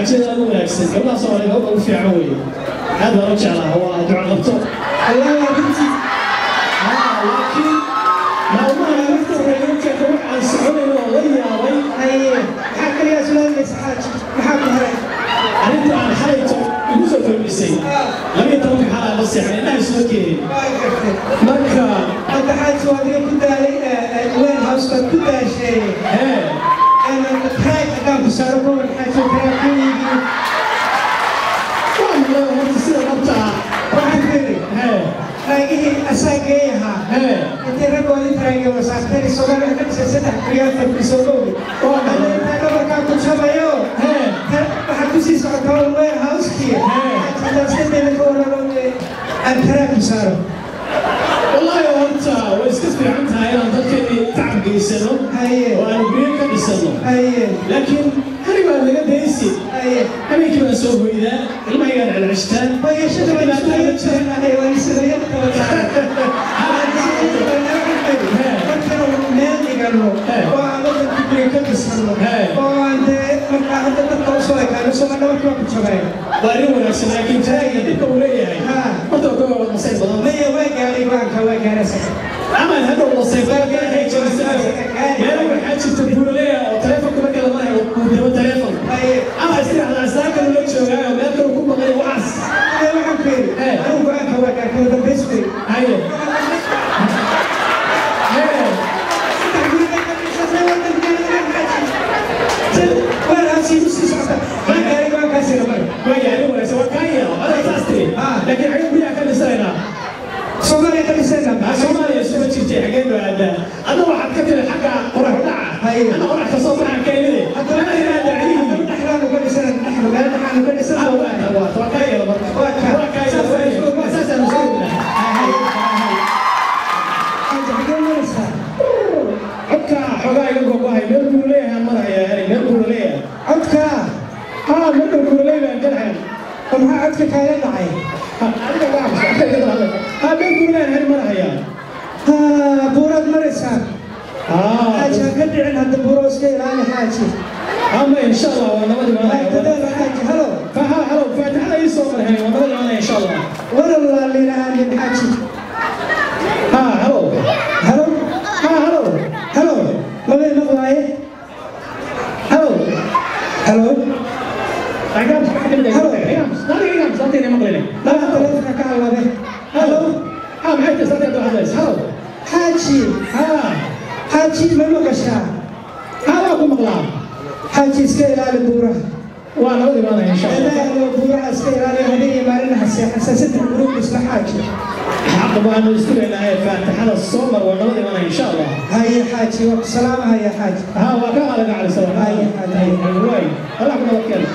Xaajiyada aad u wanaagsan, gabdhaha Soomaaliyeed gabadha ugu fiican weeye, aad baan u jeclaha, waa duco qabto. Allah waa runtii. Laakiin maalmaha lafta waxay igu keentay wax aan soconayn oo la yaabay. Haye, maxaa kaliyaa isla hadlaysa xaaji? Maxaa ku helay? Arrinta aan xalayto igu soo kordhisay, 12-ka xalaa la seexan, indhaha isuma keenin. Waa gartay. Marka hadda xaaji waa adiga ku daalay warehouse baad ku daashay. Hee. Truck haddaan ku saaro gobol xaaji, truck ku iibiyo. Waa maqlay horta sida dhabta ah. Waxaan ku yidhi hee raagihii asaagay ahaa hee intay raggoodii taraagii wasaartay Soomaaliya waxay ka dhisay 3 guryo, 4 guri soo gowri. Hadda intaa dhabarkaa ku jabayo hee waxaad ku sii socotaa warehouse-kii. Haddaan iska dayna ka warramo aan truck ku saaro. Wallaahi horta way iska fiican tahay inaan dadkeennii tacab geysano Haye. oo aan guryo ka dhisano. Haye. Laakiin aniga waa laga daysi. Haye. Habeenkii baan soo hoydaa, ilmahaygaan celceshtaan. Hoyashada waa isugu waa isugu markanu meel dhigano oo aan wadanka guriga ka dhisano oo aan dee markaa hadda dadka usoo ekaano soma dhabarkii waa ku jabay. Waa arrin wanaagsan, laakiin taraagiga dhibka uu leeyahay horta waa ka masayr badan. Maya, waa gaaray go-aanka, waa gaaraysa. Amaan hadhow masayr meelo waxaa jirta buuraleya oo taleefonka marka la marayo uu dabo taleefon ama istiraxdaa islaan kale la joogaayo meel kale ku maqlay waxaas. Waxaan ku yidhi anigu go-aanka waa gaar kama dambays wey. Haye. Saddex guri bay ka dhisatay wadanka warehouse igu sii socota, waa gaaray go-aankaasina mara. Waa arrin wanaagsan, waa kaa yeelo adaa saas tiri, laakiin xagee guryaha ka dhisanaynaa? Soomaaliya ka dhisayna. Soomaaliya isuma jirtay, xagee noo aadaa? Adna waxaad ka tiri xagga qorax dhaca, ana qorax ka soo baxa keenine ana inaada celihii. Dhexdaanu ka dhisana, dhexda meel dhexaanu ka dhisana. Waa kaa yeelo marka. Waa kaa. Waa kaa yeelo, saasaan usoo Xagee maraysaa? Codka xoogaa iga gogohay, meel buu leeyahay aan marahayaa, helay meel buu leeyahay. Codka? Haa, meel buu leeyahay baan galahay. Oo maxaa codka kaaga dhacay? Adiga waa codka iga hadlay. Haa, meel buu leeyahay hel marahayaa. Haa, buuraad maraysaa. Haa. Xaaji, ha ka dhicin hadda buuro, iska ilaali xaaji. Ama insha Allah waa nabad imaanaya. Dadaal xaaji, halo. Faha, halo, faatixada ii soo marhay, waa nabad imaanaya insha Allah. Walallaa liilaanin xaaji. Haa, halo. Halo. Haa, halo. Halo, mabay maqlaaye? Halo. Halo. Halo. Laba taleefonka ka hadlabe. Halo. Haa, maxay tahay saanteed hadlaysa? Halo. Xaaji. Haa. Xaaji, ma maqashaa? Haa, waa ku maqlaa. Xaaji, iska ilaali buuraha. Waa nabad imaanaya insha Allah. Dadaalo, buuraha iska ilaali, habeen iyo maalin ha seexansa, 3 guri dhisla xaaji. Xaq baanu isku leenahay, faatixada soo mar, waa nabad imaanaya insha Allah. Haye xaaji, waa ku salaamahaya xaaji. Haa, waa ka qalaga cali salaam. Haye xaaji. Waay, Allah ku nabad keeno.